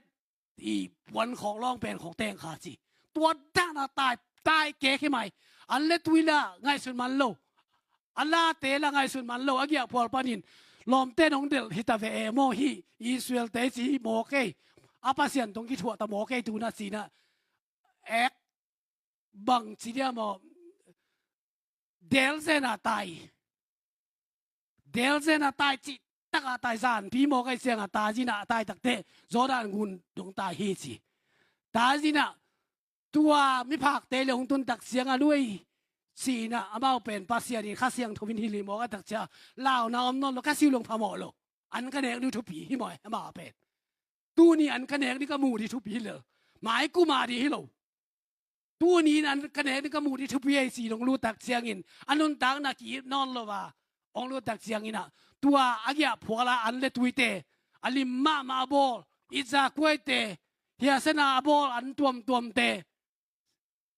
i puan khawk lawng pen khawk teng kha ci. Tua dan a tai, tai kek hi mai. An le tui la ngaihsun man lo. A late la ngaihsun man lo. A giahphual panin lawmte nong delh hi ta ve e maw hi. Israelte ci hi maw kei. A Pasian tong kithuah ta maw kei tu na ci na. Ek bang ci dia maw. Delzen a tai. Delzen a tai cih tak a tai zanpi mawk ai ciang a tai zin a tai takte Jordan gun dong tai hi ci. Tai zin a tua miphakte le hong tun tak ciang a luai ci na amau pen Pasian in Kha Siangtho in hilh hi mawk a tak ciang launa om nawn lo ka siulong phamawh lo. An ka nek ni thupi hi maw amau pen. Tuni an ka nek ni ka mu ni thupi hi lo. Mai kuma ni hi lo. Tuni in an ka nek ni ka mu ni thupi ei ci nong lut tak ciangin a nuntakna ki-ip nawn lo a hong lut tak ciangin ah tua a giahphual a an le tuite a lim mahmah a bawl itza kuaite hiasena a bawl an tuamtuamte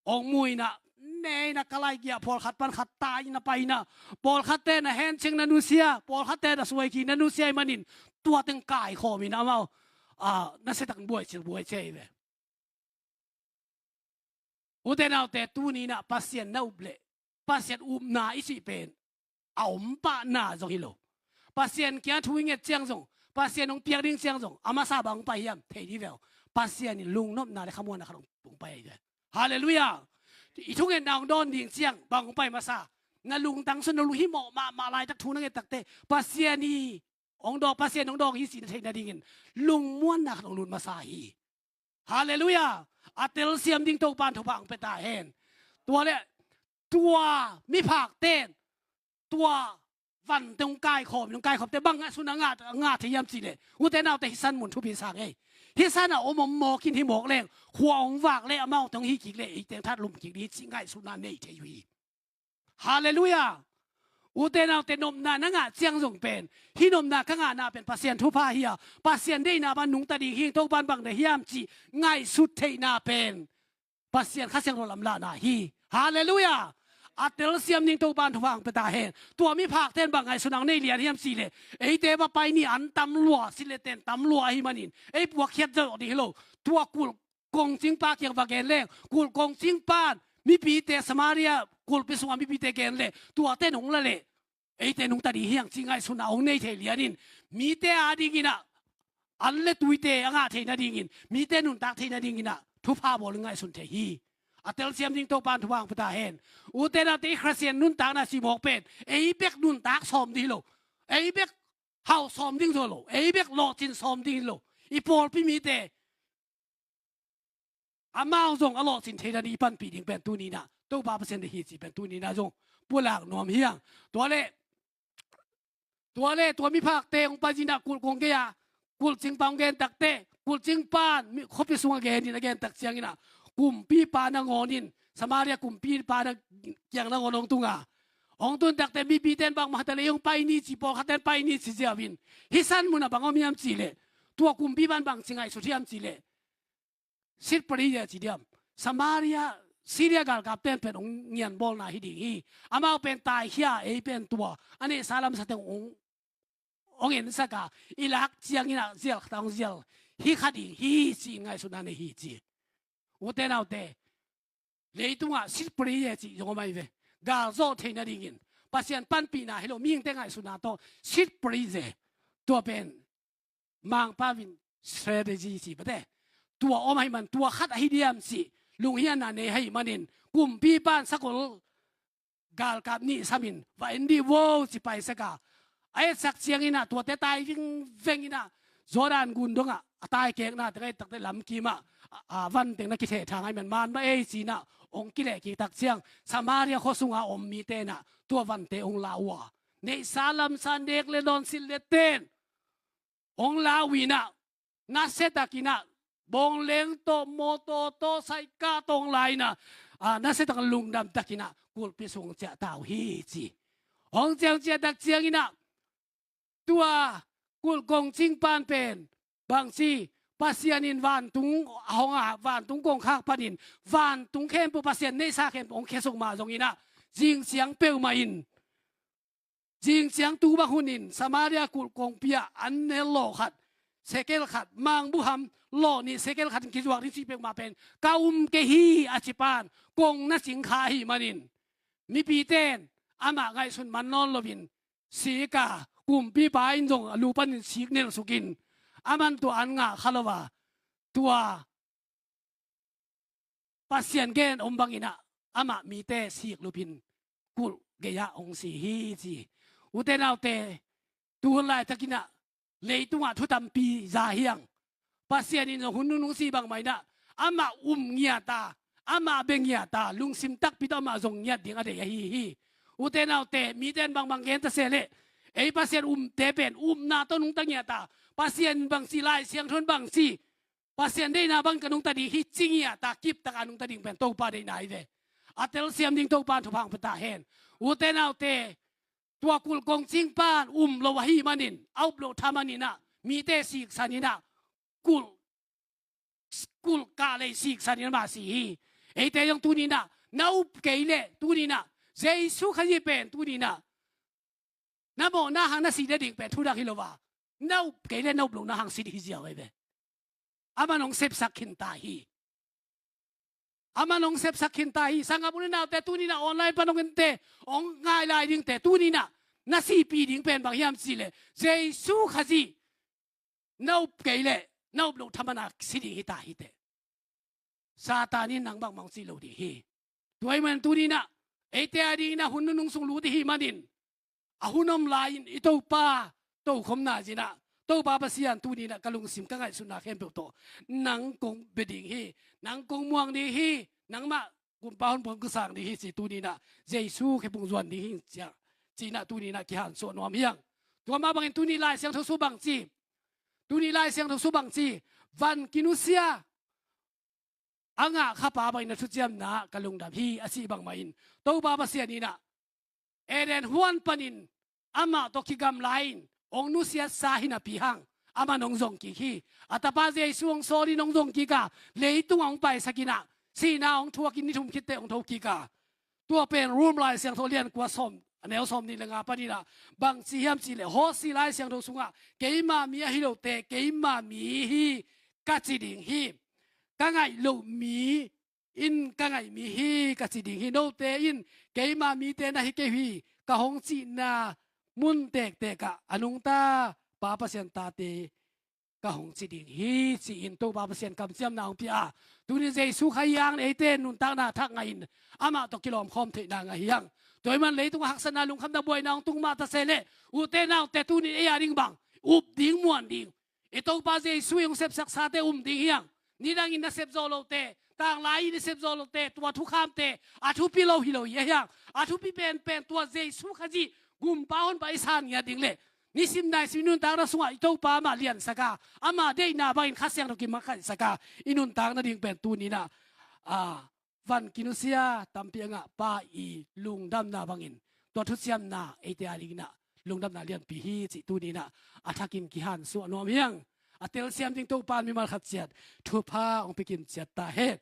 hong mu in ah ne in ah ka lai giahphual khat pan khat tai in ah pai in ah pawlkhatte na hencing na nusia pawlkhatte na suaiki na nusia i manin tua teng kaikhawm in amau a na setak buai cil buai cia i ve. Ute naute tuni in ah Pasian na up leh Pasian upna i cih pen a om pahna zong hi lo. Pasian kia thu i nget ciang zong Pasian hong piak ding ciang zong a masa bang hong pai hiam thei ni veu. Pasian in lungnopna le khamuanna khat hong pai ahi ve. Halleluiah. I thungetna hong dawn ding ciang bang hong pai masa. Na lungtang sun na lu hi mawh mahmah laitak thu na nget takte Pasian i hong dawng Pasian hong dawng hi cih na theih nadingin lungmuanna khat hong lut masa hi. Halleluiah. A telsiam ding Topan thupha hong pia ta hen. Tua le tua miphakten tua vante hong kaikhawm hong kaikhawmte bang ngaihsun a ngah a ngah thei hiam cih leh ute naute hi san mun thupi sang ei. Hi san a om om mawk in hi mawk leng khua hong vak le amau tong hi kik le ei teng that lum kik ding hi cih ngaihsutna nei thei uh hi. Halleluiah. Ute naute nopna na ngah ciang zong pen hi nopna ka ngahna pen Pasian thupha hi a Pasian deihna ban nungta ding hi Topan bang na hiam cih ngaihsut theihna pen Pasian Kha Siangtho lamlahna hi. Halleluiah. A telsiam ding Topan thupha hong pia ta hen. Tua miphakten bang ngaihsun ang nei lian hiam cih leh eite va pai ni an tam lua sileten tam lua ahi manin ei puakkhiat zawh ding hi lo. Tua kulh kongcingpa kiang va gen leng kulh kongcingpan mipite Samaria kulhpi sungah mipite gen leh tuate nong la leh eite nungta ding hiang cih ngaihsutna hong nei thei lianin mite a dingin ah an le tuite a ngah thei nadingin mite nuntak thei nadingin ah thupha bawl in ngaihsun thei hi. A telsiam ding Topan thupha hong pia ta hen. Ute naute i Khristian nuntakna cimawk pen ei bek nuntak sawm ding hi lo. Ei bek hauh sawm ding zo lo. Ei bek lawhcin sawm ding hi lo. I pawlpi mite amau zong a lawhcin thei dan i panpih ding pen tuni in ah Topa Pasian deih hi cih pen tuni in ah zong pulak nuam hiang. Tua le tua le tua miphakte hong pai zin ah kulh kong gei ah kulhcingpa hong gen takte kulhcingpan khuapi sungah gen in a gen tak ciangin ah kumpipa nangawn in Samaria kumpipa na kiang nangawn hong tunga hong tun takte mipite in bangmah ta le hong pai ni ci pawlkhatte in pai ni ci ziau in hi san mun ah bang om hiam cih leh tua kumpipa in bang ci ngaihsut hiam cih leh Sitpri a ci diam. Samaria Syria galkapte in pen hong ngianbawlna hi ding hi. Amau pen taikhia ei pen tua a neihsa lamsa teng hong hong ensak a i lak ciangin ah zial khat hong zial hi kha ding hi ci ngaihsutna nei hi ci. Ute naute leitungah sitpri e cih zong om ahi ve. Galzawh theih nadingin Pasian panpihna hi lo mihingte ngaihsutna tawh sitpri e tua pen Mangpa in strategy ci pate tua om ahi man tua khat ahi diam cih lunghianna nei ahi manin kumpipa in sakol galkap nih samin va en dih vo ci paisak a a etsak ciangin ah tuate tai vingveng in ah Jordan gun dongah a taikekna teng a et takte lamkim ah a van teng na kitheh thang ahi man man mah ei ci in ah hong kileh kik tak ciang Samaria khua sunga om mite in ah tua vante hong la uh a, neihsa lamsa nek le dawn silh le ten hong la uh in ah, nasia takin ah, bawngleng tawh, mawtaw tawh, saika tawh hong la in ah, a, nasia takin lungdam takin ah kulhpi sung hong ciah ta uh hi ci. Hong ciah, hong ciah tak ciangin ah, tua kulh kongcing pan pen bangci, Pasian in vantung a hong a, vantung kongkhak panin vantung khempeuh, Pasian neihsa khempeuh hong khiasuk mah zongin ah, zingciang peuhmah in, zingciang tu bang hunin Samaria kulh kongpi ah an nel lawh khat, sekel khat, mangbuham lawh nih, sekel khat in kizuak ding cih peuhmah pen ka um kei hi a ci pan kong na cing kha ahih manin, mipite in amah ngaihsun man nawn loin, sik a, kumpipa in zong a lu panin sik nelsuk in, aman tua an ngah kha lo a, tua Pasian gen om bangin ah amah mite sik lupin kulh gei-ah hong si hi ci. Ute naute, tu hun laitakin ah leitungah thu tampi za hi hang. Pasian in zong hun nunung si bangmah in ah amah um ngiat a, amah bia ngiat a, lungsim takpi tawh amah zong ngiat ding a deih ahi hi. Ute naute, mite in bangbang gen ta se leh, ei Pasian umte pen upna tawh nungta ngiat a, Pasian bangci, Lai Siangtho in bangci, Pasian deihna bang ka nungta ding hi ci ngiat a, kiptak a nungta ding pen Topa deihna hi ve. A telsiam ding Topa in thupha hong pia ta hen. Ute naute, tua kulh kongcing pan um lo ahih manin, a up loh thaman in ah mite siksan in ah, kulh, kulh kah lei siksan in amah si hi. Eite zong tuni in ah na up kei leh, tuni in ah Jesu Khazih pen tuni in ah na mawhna hang na si nading pen thu dang hi lo a, na up kei leh na up lohna hang si ding hi ziau ahi ve. Aman hong sepsak khin ta hi. Aman hong sepsak khin ta hi. Sanggam u le naute, tuni in ah online pan hong ente, hong ngai lai dingte, tuni in ah na sihpih ding pen bang hiam cih leh, Jesu Khazih na up kei leh na up loh thaman a si ding hi ta hi teh. Satan in nang bangmah hong cih lo ding hi. Tua ahih manin tuni in ah eite a dingin ah hun nunung sung lut i hih manin, a hun om lai-in i Topa tokhomna zin ah, Topa Pasian, tuni in ah ka lungsim ka ngaihsutna khempeuh tawh nang kong bia ding hi, nang kong muang ding hi, nangmah gumpa honpa hong kisang ding hi ci, tuni in ah Jesu khe pung zuan ding hi cia, ci in ah tuni in ah kihansuah nuam hi hang. Tua mah bangin tuni Lai Siangtho sung bangci, tuni Lai Siangtho sung bangci, van kinusia a ngah khapa bangin a thuciamna ka lungdam hi a cih bangmah in, Topa Pasian in ah Eden huan panin amah tawh kigamla-in hong nusiatsa hi napi hang, aman hong zong kik hi. A tapa Jesu hong sawlin hong zong kik a, leitungah hong paisakin ah, sihna hong thuakin ni thum khit teh hong tho kik a. Tua pen Rom Lai Siangtho lian kua, sawm, a neu sawmnih le nga panin ah bangci hiam cih leh, Hosea Lai Siangtho sungah, keima mi ahi lote keima mi hi ka ci ding hi, ka ngaih loh mi in ka ngaih mi hi ka ci ding hi. Note in keima mite na hi kei uh hi, ka hong cihna mun tektek ah a nungta Pa Pasian tate ka hong ci ding hi, ci-in Topa Pasian kamciamna hong pia a, tuni Jesu Khazih hang eite nuntakna thak ngahin amah tawh kilawm khawm theihna ngah hi hang. Tua ahih manin leitungah haksatna, lungkhamna, buaina hong tung mah ta se leh, ute naute, tuni ei a ding bang up ding, muan ding, i Topa Jesu i hong sepsaksate um ding hi hang. Nidangin na sep zawh lote, tanglai-in i sep zawh lote, tua thukhamte a thupi lo hi lo hi a hi hang. A thupi penpen tua Jesu Khazih gumpa honpa i san ngiat ding leh, nisim naisim i nuntakna sungah i Topa amah liansak a, ama deihna bangin Kha Siangtho kimakaihsak a, i nuntak nading pen tuni in ah, a, van kinusia tampi a ngah pa i lungdamna bangin, tua thuciamna eite a dingin ah lungdamna lianpi hi cih tuni in ah a thakin kihansuah nuam hi hang. A telsiam ding Topa in mimal khat ciat thupha hong pia kim ciat ta hen.